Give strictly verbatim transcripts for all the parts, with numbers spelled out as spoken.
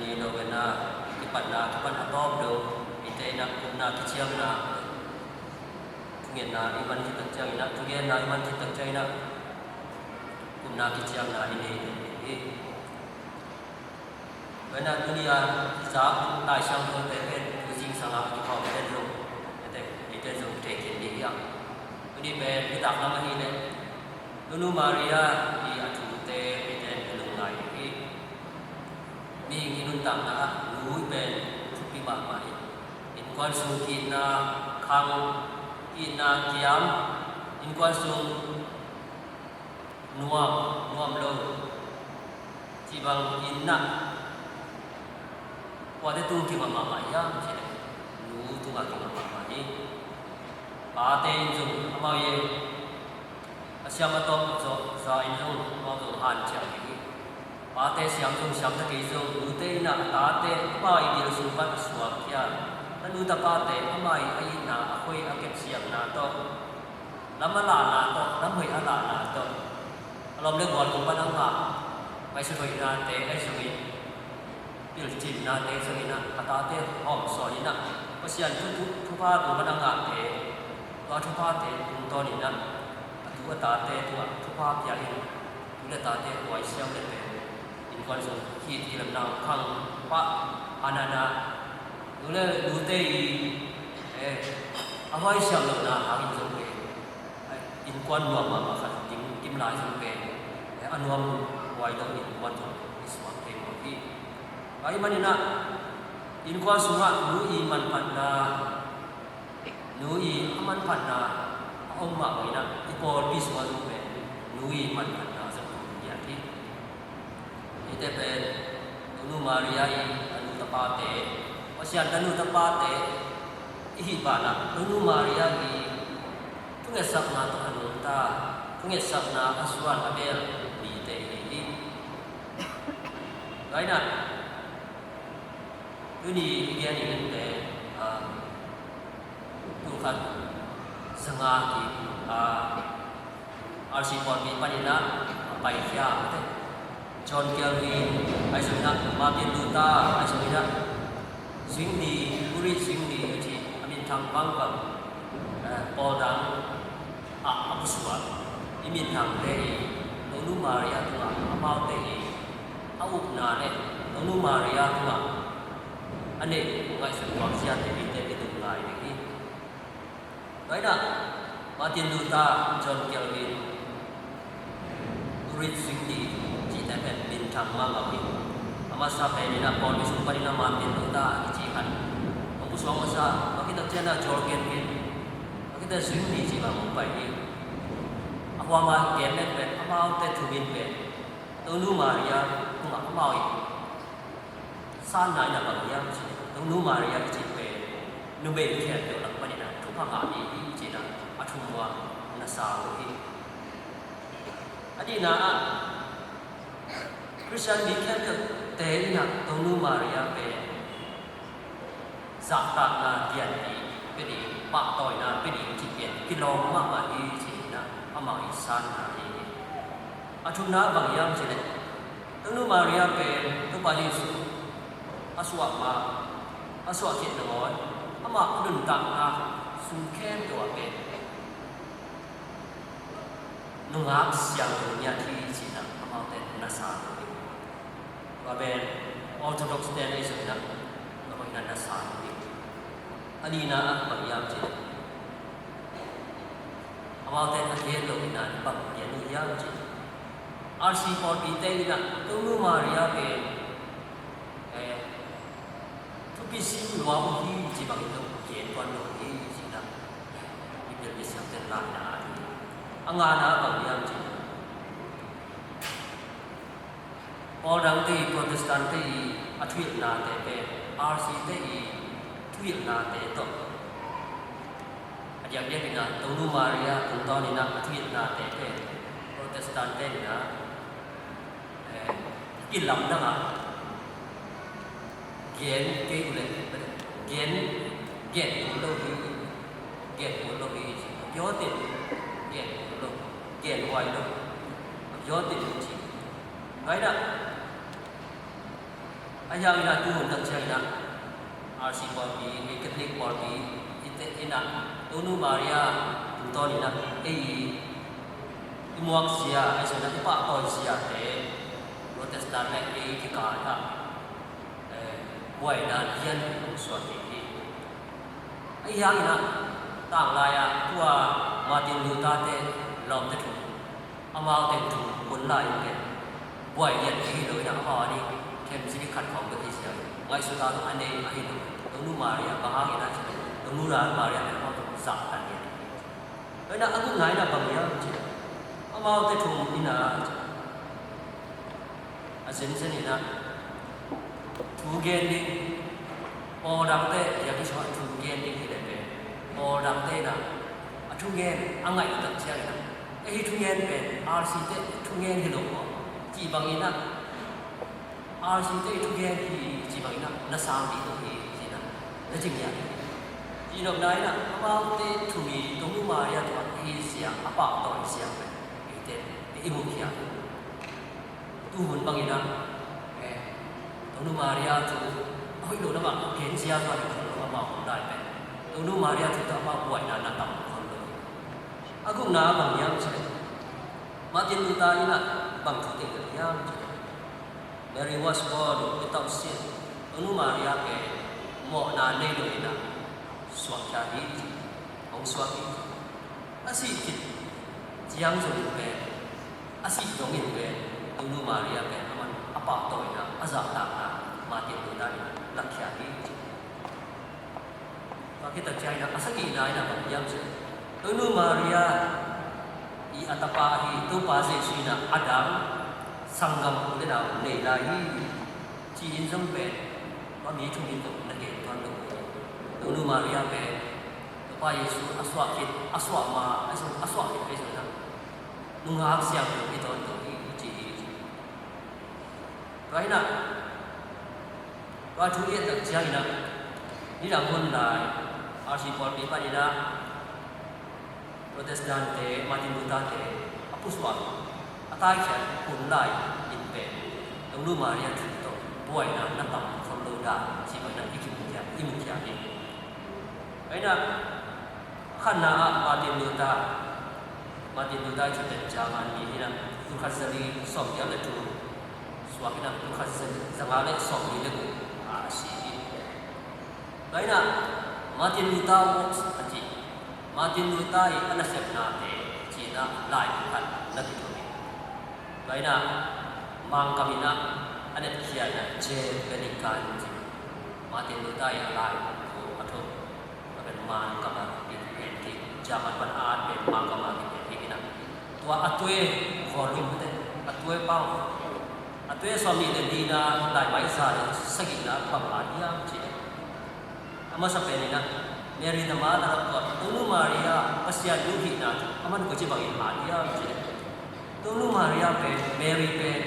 Ni novena kipatna kipan a tawp deuh eite in ah kumna kiciamna, thungetna i man khit tak ciangin ah, thugenna i man khit tak ciangin ah kumna kiciamna i nei deuh hi. Tua in ah tuni a i zak Lai Siangtho te pen tu zingsang a kikhawm ten zong, eite zong thei khin ding hi a. Tuni pen i taklam ahih leh Tonu Maria i a thute eite i lungngai ding hi. Mihing i nuntakna ah nu pen thupi mahmah hi. Innkuan sung ki-itna khang, ki-itna kiam, innkuan sung nuam, nuam lo cih bang in ah kuate tung kingah mahmah hiam cih leh nu tungah kingah mahmah hi. Pate in zong amau i a siam a tawp zawh za in zong amau zong hanciam ding hi. Pate siam zong siam ta kei zong nute in ah a tate amau i gil sung pan a suakkhia, a nu tapate amau i a itna a khoi a kep siamna tawh, lam a lahna tawh, lam hoih a lahna tawh, a lawm le gual tung pan a ngah ngaihsut hoihnate ahi zongin, pilcinnate zongin ah a tate hawm sawn in ah Pasian thu, thu, thupha tung pan a ngahte, tua thuphate tungtawn in ah a tu a tate tungah thupha pia in, tu le tate huai siam le pen innkuan sung khit kilemna khang pah hanana, nu le nute i, eh, a huai siam lohna hangin zong pen innkuan nuam mahmah khat kim, kim lai zong pen, eh, a nuam huai lo innkuan zong i suak thei mawk hi. Tua ahih manin ah innkuan sungah nu i manphatna, nu i a manphatna a om mah bangin ah i pawlpi sungah zong pen nu i manphatna zong om ngiat hi. Eite pen Tonu Maria i a nu tapate, Pasian tanu tapate i hih banah Tonu Maria i thungetsakna tawh a nungta, thungetsakna a suan a bel mite i hi hi. Tua in ah tuni i gen i hun pen, ah, tul khat za nga kik, ah, R C pawlpi panin ah a paikhia, John Calvin ahi zongin ah, Martin Luther ahi zongin ah, Zwingli, Ulrich Zwingli a cih a minthang bangbang, eh, pawl dang ah a pusuak i minthangte i Tonu Maria tungah amaute i a upna le Tonu Maria tungah a neih ngaihsut tuak ziate eite i lungngai ding hi. Tua in ah Martin Luther, John Calvin, Ulrich Zwingli cihte pen minthang mahmah uh hi. A masa pen in ah pawlpi sung panin ah Martin Luther kici khat hong pusuak masa, a khit tak ciangin ah John Calvin, a khit tak Zwingli cih bang hong pai hi. A huam a gen pen amaute thu min pen Tonu Maria tungah amau i sanna in ah bang hiam cih leh Tonu Maria i cih pen numei khempeuh lak panin ah thupha ngah mi hi ci-in ah a thumua na sa uh hi. A nihna ah Khristian mi khempeuhte in ah Tonu Maria pen zahtakna lianpi pia ding, pahtawina pia ding cih pen kilawm mahmah hi ci-in ah amau i sanna hi. A thumna bang hiam cih leh Tonu Maria pen Topa Jesu a suah ma, a suah khit nangawn amah a nuntakna sung khempeuh ah pen nungak siangtho ngiat hi ci-in ah amaute na sa lo hi. Tua pen Orthodox te na i zong in ah na hoihna na sa lo hi. A nihna ah bang hiam cih leh amaute a gen lo in ah bang gen uh hiam cih leh R C pawlpite in ah Tonu Maria pen, eh, thupi sim lua uh hi ci bangin zong gen tuan lo hi ci-in ah i pil i siamte laina ah hi. A ngana bang hiam cih leh pawl dangte i, Protestant te i a thuhilhnate pen R C te i thuhilhnate tawh a diakdiak in ah Tonu Maria tungtawn in ah a thuhilhnate pen Protestant te in ah, eh, kilamdang a gen kei uh leh gen, gen kul lo hi, gen kul lo hi ci. A pure te'n gen kul lo, gen huai lo, a pure te'n ci. Ngaihna Ahi hangin ah tu hun tak ciangin ah R C pawlpi, Catholic pawlpi i te in ah Tonu Maria tungtawn in ah ei i muakzia, ei sawina i pahtawi ziate Protestant le ei kikal ah buaina lian hong suak ding hi. Ahi hangin ah tanglai ah tua Martin Luther te lawmte thum, amau teng thum hun lai in buai lian hi lo in ah amau a ding themcik khat khawng bek hi sia, ngaihsut a dong a nei ahi lo. Tonu Maria bang hangin ah ci lo, Tonu Maria le amau teng zahtan lian hi. Tua in ah a gukna in ah bang hiam ci, amaute thum in ah ci, a zenzen in ah thu gen ding, pawl dangte, ziak i sua thu gen ding hi le pen pawl dangte in ah a thu gen a ngaih tak ciangin ah, ei hi thu gen pen R C te thu gen hi lo maw, ci bangin ah R C te thu gen hi ci bangin ah na sang dih uh hi ci in ah na cing hiam? Ci nopna in ah amaute thum i Tonu Maria tungah hi zia, a pahtawi zia pen eite i mukhia. Tu hun bangin ah Tonu Maria thu a hoih lo lamah gen zia zuan in khol lo, amau hun lai pen Tonu Maria thu tawh amau buaina na tam khol lo. A gukna bang hiam ci le, Martin Luther in ah bang thu teh hiam ci le, Mary was born without sin. Tonu Maria pen mawhna nei lo in ah suakkhia hi, hong suak hi. A sih khit ciang zong in pen, a sih dong in pen Tonu Maria pen aman a pahtawina, a zahtakna Martin Luther in lakkhia hi. Tua khit tak ciangin ah a sagihna in ah bang hiam ci le, Tonu Maria i a tapa hi, Topa Jesu in ah a dang sanggam u le nau nei lai hi, ci-in zong pen tua mi thum in zong na gen tuan lo. Tonu Maria pen Topa Jesu a suah khit, a suah ma, a suah khit pen zong in ah nungak siangtho i tawntung hi ci hi. Tua in ah tua thu i et tak ciangin ah nidang hun lai R C pawlpi panin ah Protestant te, Martin Luther te a pusuak, a taikhiat hun lai in pen Tonu Maria thu tawh buaina na tam khol lo dan ci bangin ah i kimukhia, i mukhia hi. Tua in ah khatna ah Martin Luther, Martin Luther i cih pen German mi hi in ah, tul khat za li sawmgiat le thum suak in ah, tul khat za nga le sawmli le guk a si hi. Tua in ah Martin Luther works a ci, Martin Luther i a nasepnate ci in ah laibu khat na kithawh hi. Tua in ah Mangkam in ah a netkhia in ah, Jail Vatican ci, Martin Luther i a laibu a thawh. Tua pen Mangkam a kiphen kik, German pan a at pen Mangkam a kiphen kik in ah, tua a tue volume te, a tue pau, a tue sawmnih le lina, laimai za le sagihna bang at hiam ci le, a masa pen in ah Mary the Mother of God, Tonu Maria Pasian nu hihna thu aman koici bangin at hiam ci le, Tonu Maria pen, Mary pen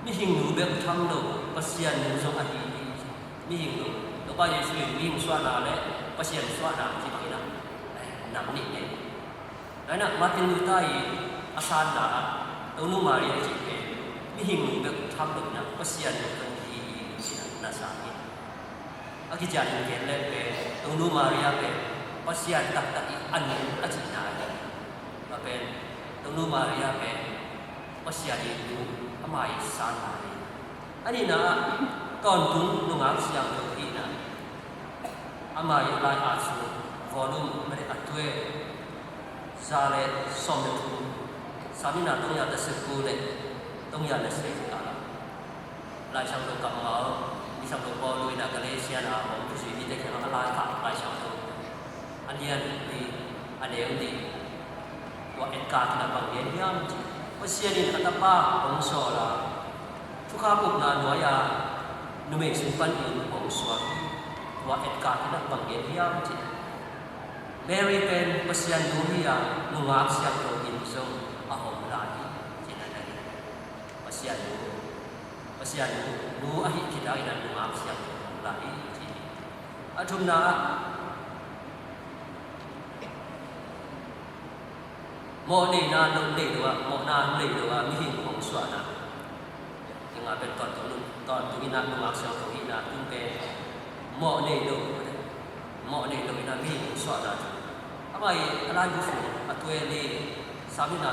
mihing nu bek tham lo, Pasian nu zong ahi hi. Mihing nu, Topa Jesu in mihing suahna le Pasian suahna ci bangin ah, eh, nam nih nei. Tua in ah Martin Luther i a sanna ah Tonu Maria i cih pen mihing nu bek tham lo in ah, Pasian nu zong hi hi ci in ah na sang hi. A kician in gen leng pen Tonu Maria pen Pasian taktak i a nu a cihna hi. Tua pen Tonu Maria pen Pasian i nu, ama i sanna hi. A nihna ah tawntung nungak siangtho hihna, ama i lai-at sung volume a tue za le sawm le thum, Sam nihna tawng za le sagih le tawng za le sagih kikal ah Laisiangtho kammal, mi siangtho Paul in ah Galatian a om thuzui mite kiangah a laikhak Laisiangtho a lian li, a neu li, tua etkak in ah bang gen hiam ci, Pasian in a tapa hong sawl a, thukham upna nuai-a numei sung panin hong suak hi. Tua etkak in ah bang gen hiam ci, Mary pen Pasian nu hi a, nungak siangtho in zong a om lai hi, ci-in ah na gen. Pasian nu, Pasian nu, nu ahih khit ciangin ah nungak siangtho om lai hi, ci hi. A thumna ah mawh neihna nei lo ah, mawhna nei lo ah mihing hong suahna. Nga pen tawntung, tawntung in ah nungak siangtho hihna tun pen mawh nei lo, mawh nei lo in ah mihing hong suahna. Amah i a laibu sung a tuai li, Sam nihna,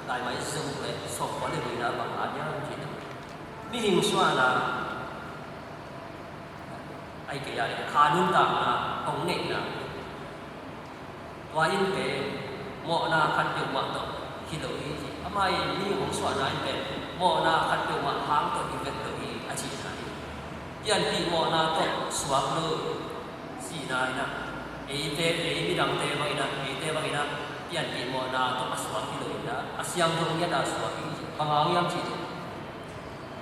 laimai za guk le sawm kua le li in ah bang a diam cih leh, mihing suahna, ahih kei a leh kha nuntakna hong neihna. Tua in pen mawhna khat peuhmah tawh hi lo hi, ci. Amah i mi hong suahna in pen mawhna khat peuhmah hang tawh hi vet lo hi, a cihna hi. Pianpih mawhna tawh suak lo cihna in ah, eite, ei midangte bang in ah, eite bang in ah pianpih mawhna tawh a suak hi lo in ah, a siangtho ngiat a suak hi, ci. Bang hang hiam cih leh,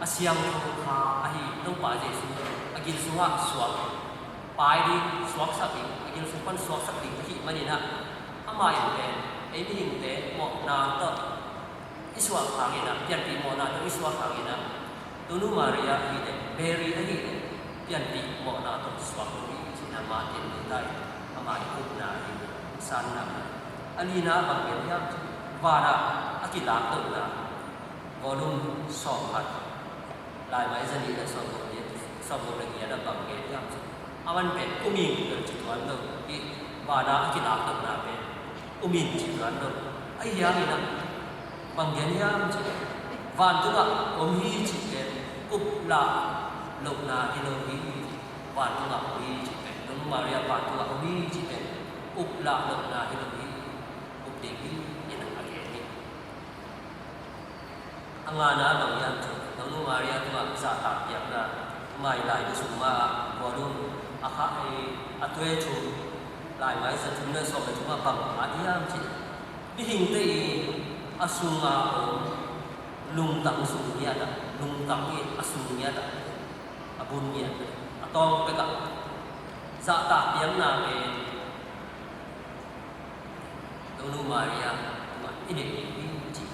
a siangtho kha ahi Topa Jesu a gil sungah suak, pai ding, suaksak ding, a gil sung pan suaksak ding ahih manin ah, amah in pen ei mihingte mawhna tawh i suak hangin ah, pianpih mawhna tawh i suak hangin ah, Tonu Maria ahih leh, Mary ahih leh, pianpih mawhna tawh suak lo hi, ci-in ah Martin Luther in amah i upna hi, sanna. A lina bang gen hiam cih leh, vanah a kilak lohna, volume sawm khat, laimai za nih le sawm guk le, sawm guk le giat ah bang gen hiam cih leh, a man pen um ing bel ci tuan lo hi, vanah a kilak lohna pen um in ci tuan lo. Ahi hangin ah bang gen hiam cih leh, vantungah om hi cih pen uplah lohna hi lo hi. Vantungah om hi cih pen, Tonu Maria vantungah om hi cih pen uplah lohna hi lo hi. Up ding hi, ci-in ah a gen hi. A ngana bang hiam cih leh, Tonu Maria tungah zahtak piakna, amah i laibu sung mah ah, volume a kha, a tuai thum, laimai za thum le sawm le thum ah bang a diam cih leh, mihingte i a sungah om lungtang sung ngiat ah, lungtang i a sung ngiat ah, a bun ngiat ah, a tawng pek ah zahtak piakna pen Tonu Maria tungah i neih ding hi, ci.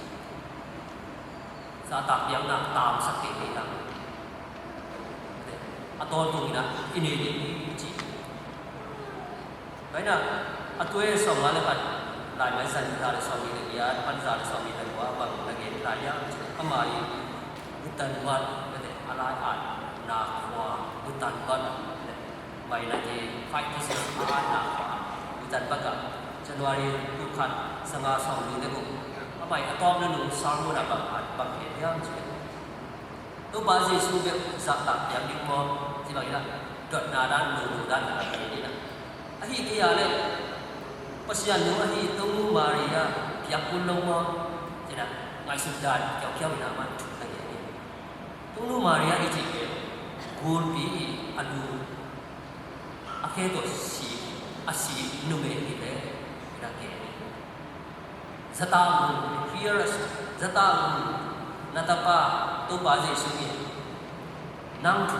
Zahtak piakna tamsak kei kei hang, a tawntung in ah i neih ding hi, ci. Tua in ah a tuai sawmnga le khat, laimai za nih le sawmnih le giat pan za le sawmnih le kua bang na gen lai hiam cih leh, amah i Wittenberg, a lai-atna khua Wittenberg, maina te, five disease a atna khua Wittenberg ah, January tul khat zanga sawmli le guk, amah i a tawpna nung sermon ah bang, bang gen hiam cih leh, Topa Jesu bek zahtak piak ding maw, ci bangin ah dotna dan, lungdam dan a gen in ah, ahih kei a leh Pasian nu ahi Tonu Maria piak kul lo maw, ci-in ah ngaihsut dan kiaukiau in ah amah in thu na gen hi. Tonu Maria i cih pen gulpi i a lu, a khe tawh si, a si numei hi ve, ci-in ah gen hi. Zahtak un, hear us, zahtak un, na tapa Topa Jesu in nang thu,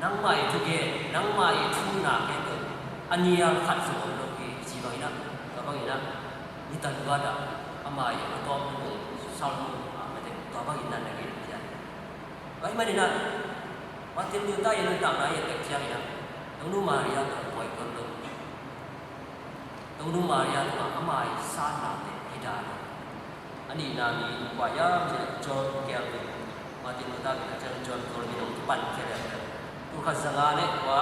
nangmah i thugen, nangmah i thu na khe tawh a nial khat zong om lo hi, ci bangin ah, tua bangin ah Wittenberg ah amah i a tawpna nung sermon ah, mate, tua bangin ah na gen hi. Tua ahih manin ah Martin Luther i nuntakna i et ciangin ah, Tonu Maria tawh boikot lo. Tonu Maria tungah amah i sannate hi dan. A nihna mi kua hiam cih leh John Calvin. Martin Luther kipia ciang John Calvin hong kipan khia leh, tul khat zanga le kua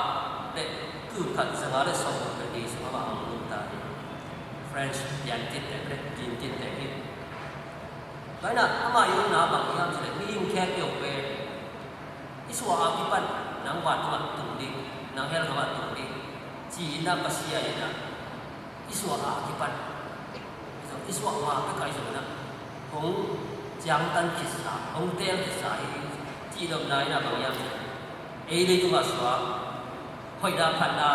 le tul khat zanga le sawmguk le li sung amah hong nungta hi. French pianthite le gintithite hi. Tua in ah amah i upna bang hiam cih leh, mihing khempeuh pen i suah a kipan nang vantungah tung ding, nang hell gam ah tung ding, ci-in ah Pasian in ah i suah a kipan, i suah ma pek ah i zong in ah hong ciangtan khitsa, hong teel khitsa hi. Cihnopna in ah bang hiam cih leh, ei leitungah suak hoihna phatna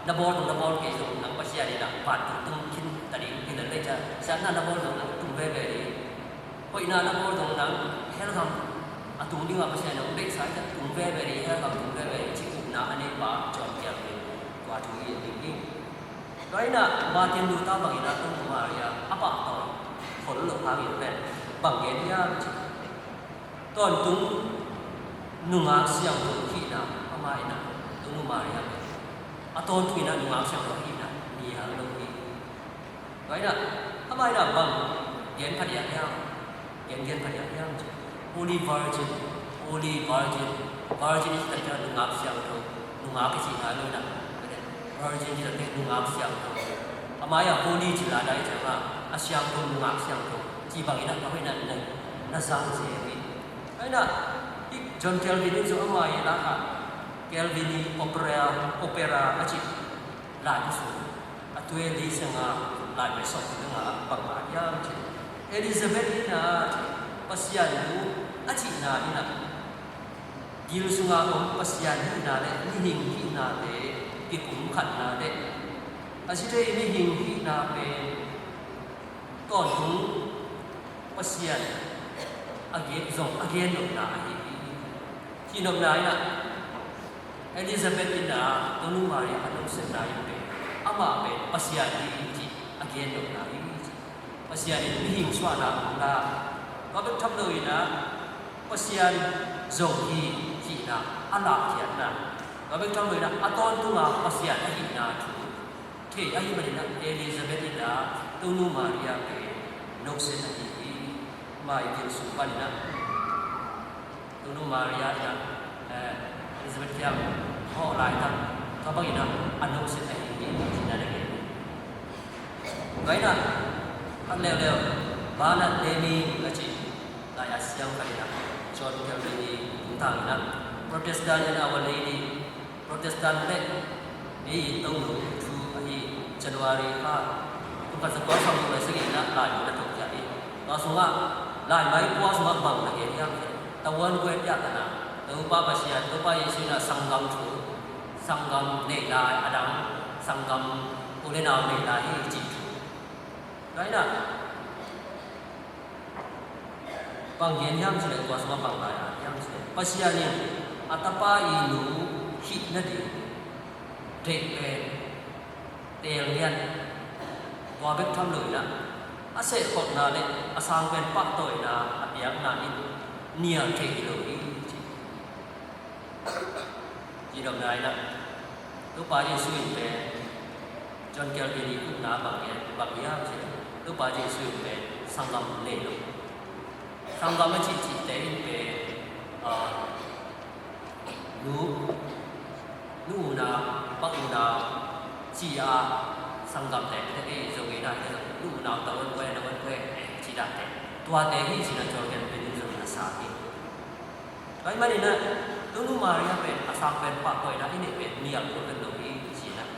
na bawl zong, na bawl kei zong, nang Pasian in ah vantung tung khin ta ding hi lel lei ciang, siatna na bawl zong nang tung veve ding. Hoihna na bawl zong nang hell gam a tung dingah Pasian in hong deihsa hi, tung veve ding, hell gam tung veve ding, ci upna a neipa John Calvin tua thu i et ding hi. Tua in ah Martin Luther bangin ah Tonu Maria a pahtawi khol loh hangin pen bang gen hiam cih leh, tawntung nungak siangtho hihna, amah in ah Tonu Maria pen a tawntung in ah nungak siangtho hihna nial lo hi. Tua in ah amah in ah bang gen phadiak hiam, gen, gen phadiak hiam cih leh, Holy Virgin, Holy Virgin, Virgin i cih takte nungak siangtho, nungak i cihna lo in ah, Virgin i cih takte nungak siangtho. A mai-ah Holy cih la dai ciangin a siangtho, nungak siangtho cih bangin ah ka hoih in ah na, na zang zel hi. Ahi in ah hih John Calvin in zong a mai-ah la kha, Calvini Opera, Opera a cih lai khuasung, a tue li sanga lai mai sawm kul le nga ah bang lai hiam cih leh, Elizabeth in ah Pasian nu a cihna in ah gil sunga om Pasian hihna le mihing hihna te kipumkhatna le a ci thei mihing hihna pen tawntung Pasian a gen, zong a gen nopna ahi hi. Cih nopna in ah Elizabeth in ah Tonu Maria a nungsiatna in pen amah pen Pasian hi cih a gen nopna hi. Pasian in mihing suahna om la, tua bek tham lo in ah Pasian zong hi cihna a lakkhiatna, tua bek tham lo in ah a tawntunga Pasian ahihna thu thei ahih manin ah Elizabeth in ah Tonu Maria pen nungsiat ahi hi. Mai gil sung panin ah Tonu Maria in ah, eh, Elizabeth kiang hawh laitak tua bangin ah a nungsiat ahi hi cihna na gen. Tua in ah khat leuleu, Bernard Lamy a cih lai-at siang khat in ah John Calvin i tungtang in ah Protestant and Our Lady, Protestant le ei Tonu thu ahi January kha kum khat za kua sawmguk le sagih in ah laibu na thok ciah hi. Tua sungah laimai kua sungah bang na gen hiam cih leh, tavuan guai piahtana, Topa Pasian, Topa Jesu in ah sanggam thu, sanggam nei lai a dang, sanggam u le nau nei lai hi cih thu. Tua in ah bang gen hiam cih leh, tua sungah bang lai-at hiam cih leh, Pasian in a Tapa i nu hih nading deih pen teel ngiat, tua bek tham lo in ah a sehkholhna le a sang pen pahtawina a piakna in nial thei hi lo hi ci. Ci nopna in ah Topa Jesu in pen John Calvin i upna bang hiam, bang hiam cih leh, Topa Jesu in pen sanggam nei lo. Sanggam a cihcihte in pen, ah, nu, nu unau, pa unau, ci a sanggamte, te ei zong ei na, ei zong nu unau, tavuan guai, tavuan guai, eh, ci dante. Tuate hi ci-in ah John Calvin in zong na sa hi. Tua ahih manin ah, Tonu Maria pen a sang pen pahtawina i neih pen nial kul vet lo hi ci-in ah,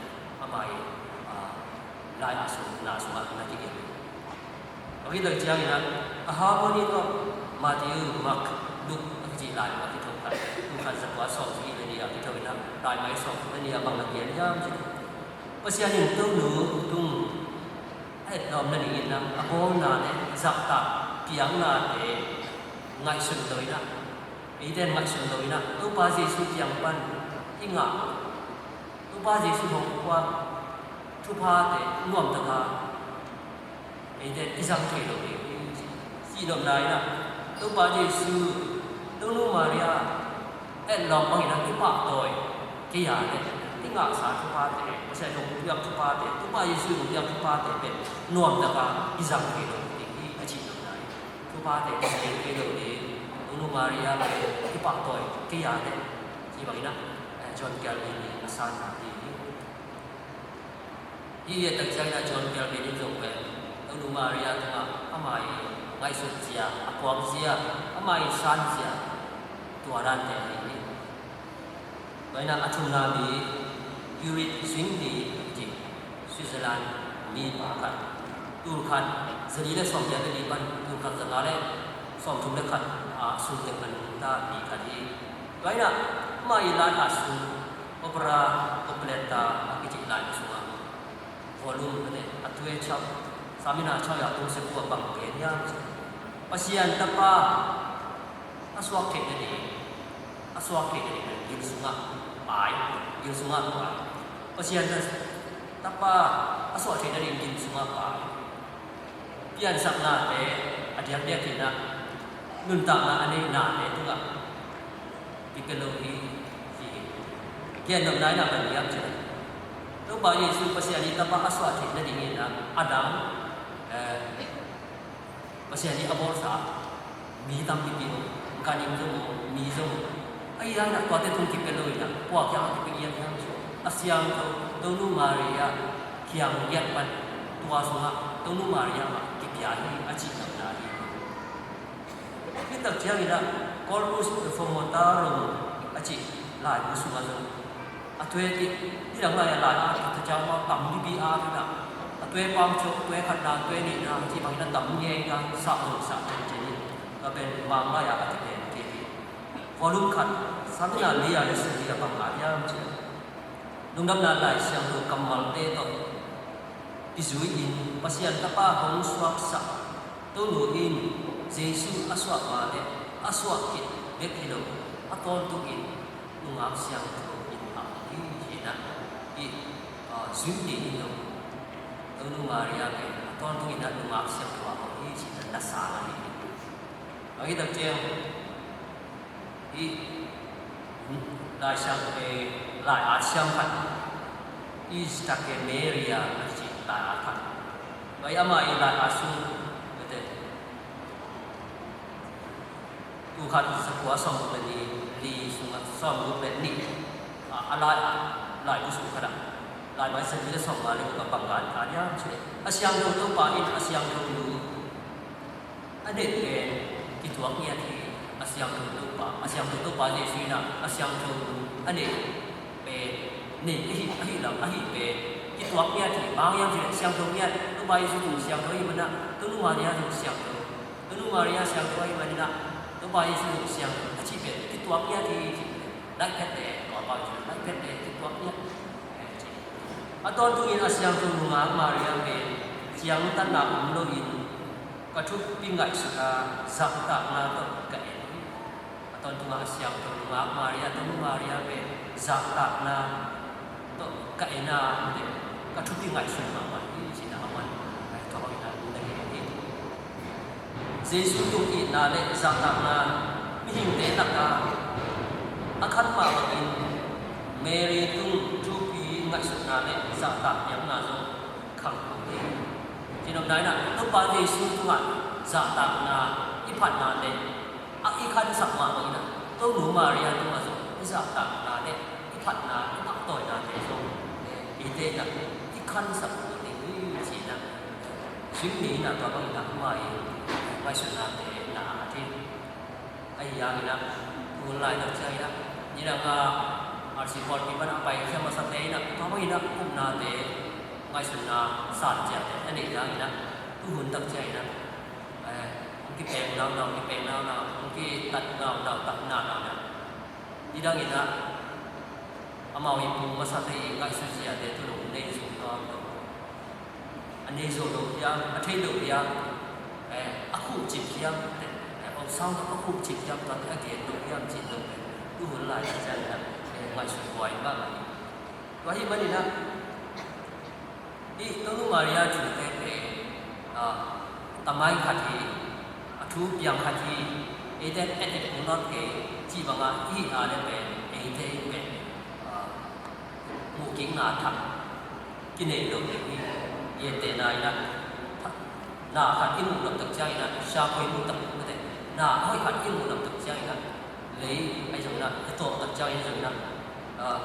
amah i, ah, lai-at sungah na kigen hi. Tua hi tak ciangin ah, a harmony of Matthew, Mark, Luke a kici lai a kitho khat, kum khat za kua sawmsagih le nih a kitho in ah, laimai sawmsagih le nih a bang na gen hiam cih leh, Pasian in Tonu tung a etlawm nadingin ah a bawlna le zahtak piaknate ngaihsun lo in ah, eite in ngaihsun lo in ah, Topa Jesu kiang pan i ngah, Topa Jesu hong puak thuphate nuamtaka eite i zang thei lo ding hi. Cih nopna in ah, Topa Jesu, Tonu Maria etlawm bangin ah i pahtawi kei a le i ngahsa thuphate, Pasian hong piak thuphate, Topa Jesu hong piak thuphate pen nuamtaka i zang thei lo ding hi a cih nopna in, thuphate i zang thei lo ding, Tonu Maria pen i pahtawi kei a le, cih bangin ah, eh, John Calvin in a sanna hi. Hih i et tak ciangin ah John Calvin in zong pen Tonu Maria tungah ama i ngaihsut zia, a puak zia, ama i san zia tua dante ahi hi. Tua in ah a thumna mi Judith Zwingli ci, Switzerland mipa khat, tul khat zali le sawmgiat le li pan tul khat zanga le sawmthum le khat a sung teng a nungta mi khat hi. Tua in ah ama i lai-at sung Opera Completa a kici lai sungah volume a ne, a tue chap, samina chap ya tung se kua bang gen hiam cih leh, Pasian Tapa a suak theih nading, a suak theih nading gil sungah pai, gil sungah pai. Pasian Tapa a suak theih nading gil sungah pai. Piansaknate a diakdiak in ah, nuntakna a neihnate tungah kipia lo hi, ci hi. Gen nopna in ah bang hiam cih leh, Topa Jesu Pasian i Tapa a suah theih nadingin ah a dang, eh, Pasian i a bawlsa mi tampipi om. Ganhing zong om, mi zong om. Ahi hangin ah tuate tung kipia lo in ah, kua kiang a kipia hiam hiam cih, a siangtho Tonu Maria kiang giat pan, tua sungah Tonu Maria mah kipia hi a cih lamna hi. Hi tak ciangin ah Corpus Reformantorum a cih laibu sungah zong a tuate, hih dang lai-ah lai-at a tua ciang mah tam bibi a, a tuate pang ciang, tuate khatna, tuate nihna cih bangin a tam ngei a, sah zong sah ciangciang in, tua pen Mang lai-ah a kipen kei hi. Volume khat, Sangna li a le seli a bang a hiam cih leh, Lungdamna Lai Siangtho kammalte tawh kizui-in Pasian Tapa hong suaksak Tonu in Jesu a suah ma le a suah khit bek hi lo, a tawntungin nungak siangtho in a om hi, ci-in ah, hih, ah, zui ni in lo, Tonu Maria pen a tawntungin ah nungak siangtho a om hi, ci-in ah na sang ahi hi. Ahi tak ciang hih Lai Siang, eh, lai-at siam khat, Istache Maria a ci lai-at khat. Tua hi ama i lai-at sung, tua teh, tul khat za kua sawmguk le nih, li sungah sawmguk le nih, a, a lai, laibu sung khat ah, lai mai seli le sawmnga le guk a bang gen a hiam cih leh, a siangtho Topa in a siangtho nu a neih pen kituak ngiat hi. A siangtho Topa, a siangtho Topa Jesu in ah a siangtho a neih pen, neih ahi, ahi lam ahi pen kituak ngiat hi. Bang hiam cih leh siangtho ngiat, Topa Jesu zong siangtho ahih manin ah, Tonu Maria zong siangtho, Tonu Maria siangtho ahih manin ah, Topa Jesu zong siangtho a cih pen kituak ngiat hi, ci. Laih phet le, tua pa ci, laih phet le kituak ngiat, eh, ci. A tawntungin a siangtho nungak Maria pen ciangtanna om loin ka thupi ngaihsutna zahtakna tawh ka en hi. A tawntungah a siangtho nungak Maria, Tonu Maria pen zahtakna tawh ka en a, ka thupi ngaihsun mahmah hi, ci-in ah aman, eh, tua bangin ah na gen hi. Jesu tung itna le zahtakna mihingte lakah a khan mah bangin Mary tung thupi ngaihsutna le zahtak piakna zong khang hi. Ci nopna in ah, Topa Jesu tungah zahtakna i phatna le a i khansak mah bangin ah, Tonu Maria tungah zong i zahtakna le i phatna, i pahtawinate zong, eh, eite in ah i khansak ding hi, ci-in ah, zui ni in ah tua bangin ah ama i ngaihsutnate na at hi. Ahi hangin ah, tu hun laitak ciangin ah, nidang a R C pawlpi pan a paikhia masate in ah, tua bangin ah upnate, ngaihsutna san ciate a neih hangin ah, tu hun tak ciangin ah, eh, hong kipek naunau, kipek naunau, hong kitat naunau, tat naunau. Nidang in ah, amau i pu masate i ngaihsut ziate tu lo nei zo nawn lo. A nei zo lo hiam, a thei lo hiam, eh, a khuhcip hiam, eh, a sang a khuhcip hiam, tua a gen lo hiam cih lo, eh, tu hun laitak ciangin ah, eh, ngaihsut huai mahmah hi. Tua ahih manin ah, hih Tonu Maria thute pen, ah, tamai khat hi, a thu piang khat hi, eite et et hong nawn kei cih bangah i hih a le pen, eite in pen, ah, muhkikna thak kinei lo ding hi. Gentehna in ah, na khat i muh lam tak ciangin ah, siapuai muh tak, na a hoih khat i muh lam tak ciangin ah, lei ahi zongin ah, i tawh tak ciangin zongin ah, ah,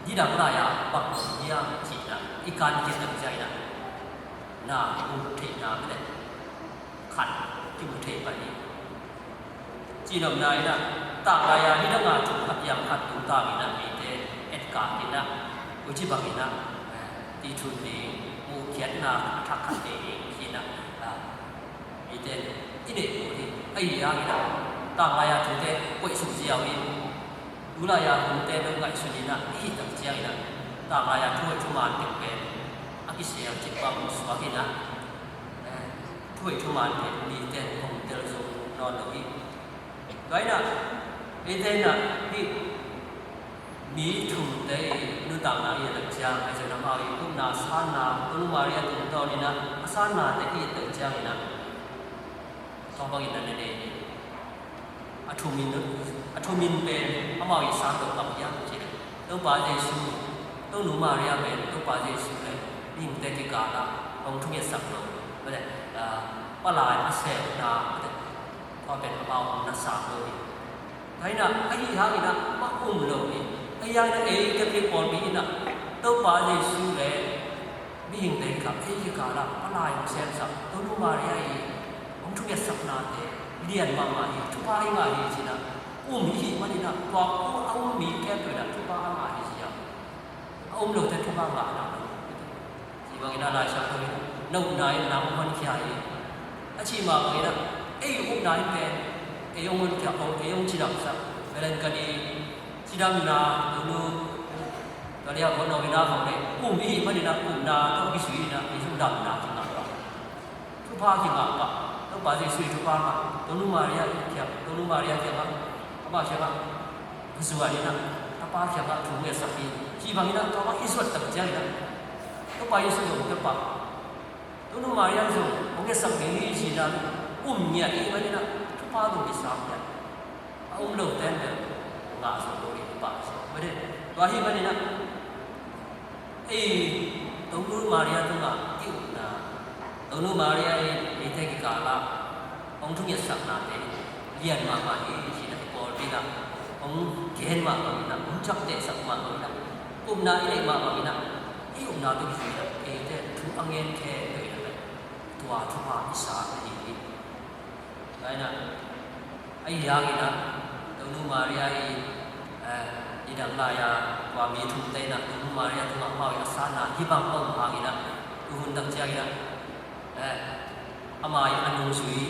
nidang lai-a bang hiam cih in ah i kan khit tak ciangin ah, na mu theihna bek khat kimu thei pah hi. Ci nopna in ah, tanglai-a nidang a thu khat piang khat tungtang in ah, eite etkak in ah, koici bangin ah, eh, ti thun ding, muhkhiatna a thak khat nei ding hi in ah, ah, eite i deih uh hi. Ahi hangin ah, tanglai-a thute koih suk ziau in, tu lai-a hunte bel ngaihsun in ah, i hih tak ciangin ah, tanglai-a thu hoih thu man tek pen a kisel cik bang suak in ah, eh, thu hoih thu man pen mite in hong tel zo nawn lo hi. Tua in ah, eite in ah, hih mi thumte i nuntakna i et tak ciang, ahi zongin amau i upna sanna, Tonu Maria tungtawn in ah a sannate i et tak ciangin ah, tua bangin na ne nei hi. A thumin, a thumin pen amau i san lo bang hiam cih leh, Topa Jesu, Tonu Maria pen Topa Jesu le mihingte kikal ah hong thungetsak lo, mah le, ah, palai a sepna, mah le, Tua pen amau na sang lo hi. Tua hi in ah, ahi hangin ah amah um lo hi. Ahi hangin ah ei Catholic pawlpi in ah Topa Jesu le mihingte kikal, ei kikal ah palai hong semsak Tonu Maria i hong thungetsaknate lian mahmah hi, thupha i ngah hi ci-in ah um i hih manin ah, tua a um mi khempeuh in ah thupha a ngah hi ci-a, a um lote thupha ngah a ngah lo. Ci bangin ah Lai Siangtho in, na upna in nang hong honkhia hi. A cih mah bangin ah ei upna in pen ei hong honkhia, ei hong cidamsak, melancholy, cidamna, Tonu, tua leh a novena khawng le um i hih manin ah upna tawh kizui in ah ei zong damna kingah pah, thupha kingah pah, Topa Jesu i thupha ngah, Tonu Maria i kiang, Tonu Maria kiangah, amah kiangah zuan in ah, Tapa kiangah thu ngetsak hi. Ci bangin ah tua bang i zuat tak ciangin ah Topa Jesu zong pia pah, Tonu Maria zong hong ngetsak ding hi ci-in ah um ngiat i hih manin ah thupha zong kisam ngiat. A um lote in bel ngah zo lo hi, pah zo. Mede, tua hi manin ah ei Tonu Maria tungah i upna, Tonu Maria in eite kikal ah hong thungetsaknate lian mahmah hi ci-in ah i pawlpi in ah hong gen mah bangin ah, hong ciaptehsak mah bangin ah, upna i neih mah bangin ah, i upna tawh kizui in ah eite thu a ngen khempeuh in ah tua thupha i sa ahi hi. Tua hi in ah, ahi hangin ah Tonu Maria i, eh, nidang lai-a tua mi thumte in ah Tonu Maria tungah amau i a sanna hih bang a um hangin ah, tuhun tak ciangin ah, eh, amau i a nungzui,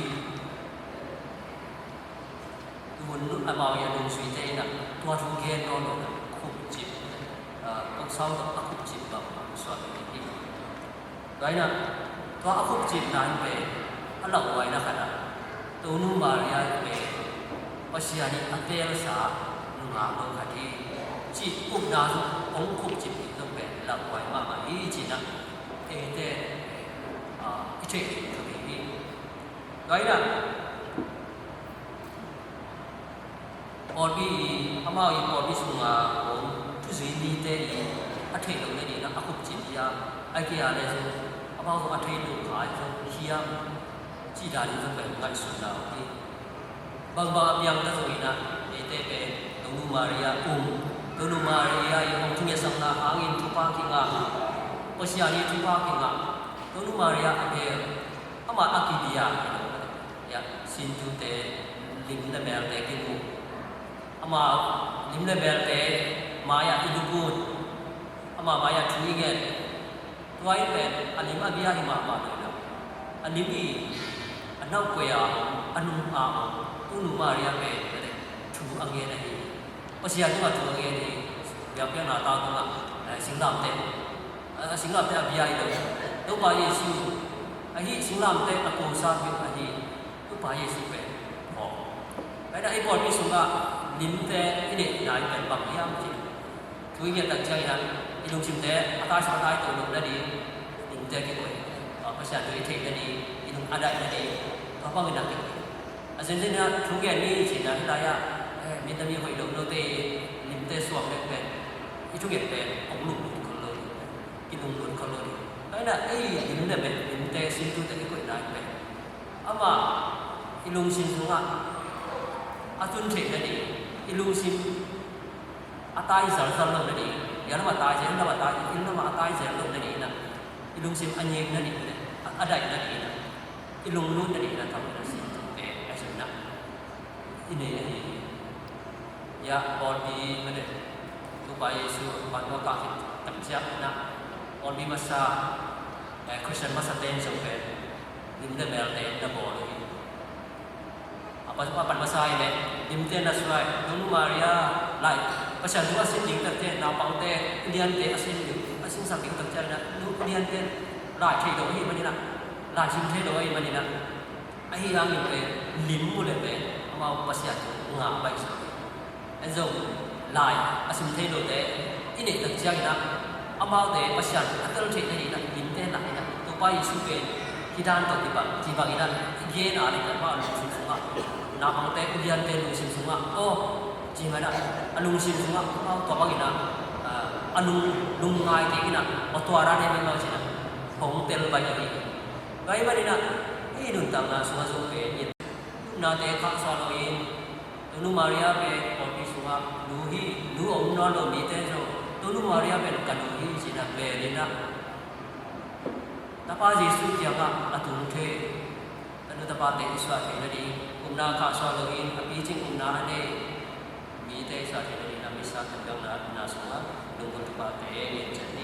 tuhun amau i a nungzuite in ah tua thu gen nawn lo in ah khupcip, eh, Kawksau tawh a khupcip bang suak hi. Tua hi in ah, tua a khupcipna in pen a lauhuaina khat ah Tonu Maria in pen Pasian in a teelsa nungak lo khat hi cih upna zong hong khupcip ding zong pen lauhuai mahmah hi ci-in ah eite, ah, i theih ding zong hi hi. Tua hi in ah, pawlpi i, amau i pawlpi sunga om thuzui mite i a theih loh nading in ah a khupcip hi a, ahih kei leh zong amau zong a theih loh kha zong hi hiam cih dan in zong pen ngaihsutna om hi. Bangbang a piang ta zongin ah eite pen Tonu Maria um, Tonu Maria i hong thungetsakna hangin thupha kingah, Pasian i thupha kingah, Tonu Maria a bel, amah a kibia hi lo, ya, sintute lim le melte kimu, ama lim le melte mai-ah i luput, ama mai-ah thu i nget. Tua in pen a lim a bia hi mahmah lo in ah, a lim i a naukoia om, a nung a om Tonu Maria pen thu a ngen ahi hi. Pasian tungah thu a ngen hi. Biakpiakna tau tungah, eh, singlamteh, eh, singlamteh a bia hi lo. Topa Jesu ahi, singlamteh a kosa bek ahi Topa Jesu pen phawk. Tua hi in ah i pawlpi sungah limte i neihna in pen bang hiam cih thu i nget tak ciangin ah i lungsimte a taisuak a taito loh nading, limte kikoih, ah, Pasian thu i theih nading, i lung a daih nading, tua bangin ah kikoih. A zenzen in ah thu ngen ni ci-in ah hih lai-ah, eh, minam i hoih lo note i limte suak leh pen i thunget pen hong lunglut khol lo ding, kilunglut khol lo ding. Tua hi in ah ei lim le meh, limte, sintute i koihna in pen amah i lungsim sungah a tun theih nading, i lungsim a tai zalzal loh nading, inn lam a tai zel, inn lam a tai, inn lam a tai zel loh nading in ah, i lungsim a ngik nading, a daih nading in ah, i lunglut nading in ah, tawh in ah sintute a zon ah i nei ahi hi. Ya, pawlpi mah le, Topa Jesu pan hong kah khit tak ciangin ah, pawlpi masa, eh, Christian masa ten zong pen lim le melte na bawl uh hi. A pan, a pan masa hi leh limte na suai, Tonu Maria lai, Pasian thu a sin ding tak ciang, naupangte, uliante a sin ding, a sinsak ding tak ciangin ah, nu uliante lai thei lo ahih manin ah, lai sim thei lo ahih manin ah, ahi hangin pen lim mu le pen amau Pasian thu ngah baihsak hi. En zong lai a sim thei lote i neih tak ciangin ah, amaute Pasian a tel theih nading in ah limte lak in ah, Topa Jesu pen hih dan tawh kibang, kibang in ah i gen a leh amau lungsim sungah, naupangte, uliante lungsim sungah, aw, ci man ah, a lungsim sungah amau tua bangin ah, ah, a lung, lungngai kik in ah, aw, tua dan hi mah ci-in ah hong tel baih ahi hi. Tua ahih manin ah hih nuntakna sungah zong pen i Nate khahsuah loin Tonu Maria pen pawlpi sungah nu hi, nu om nawn lo mite zong Tonu Maria pen ka nu hi ci-in a bel in ah Tapa Jesuh kiangah a tung thei, tanu tapate i suah theih nading upna khahsuah loin a picing upna a nei mite i suah theih nading a misa kan gamna upna sungah lunggulh thupha te ngen ciat.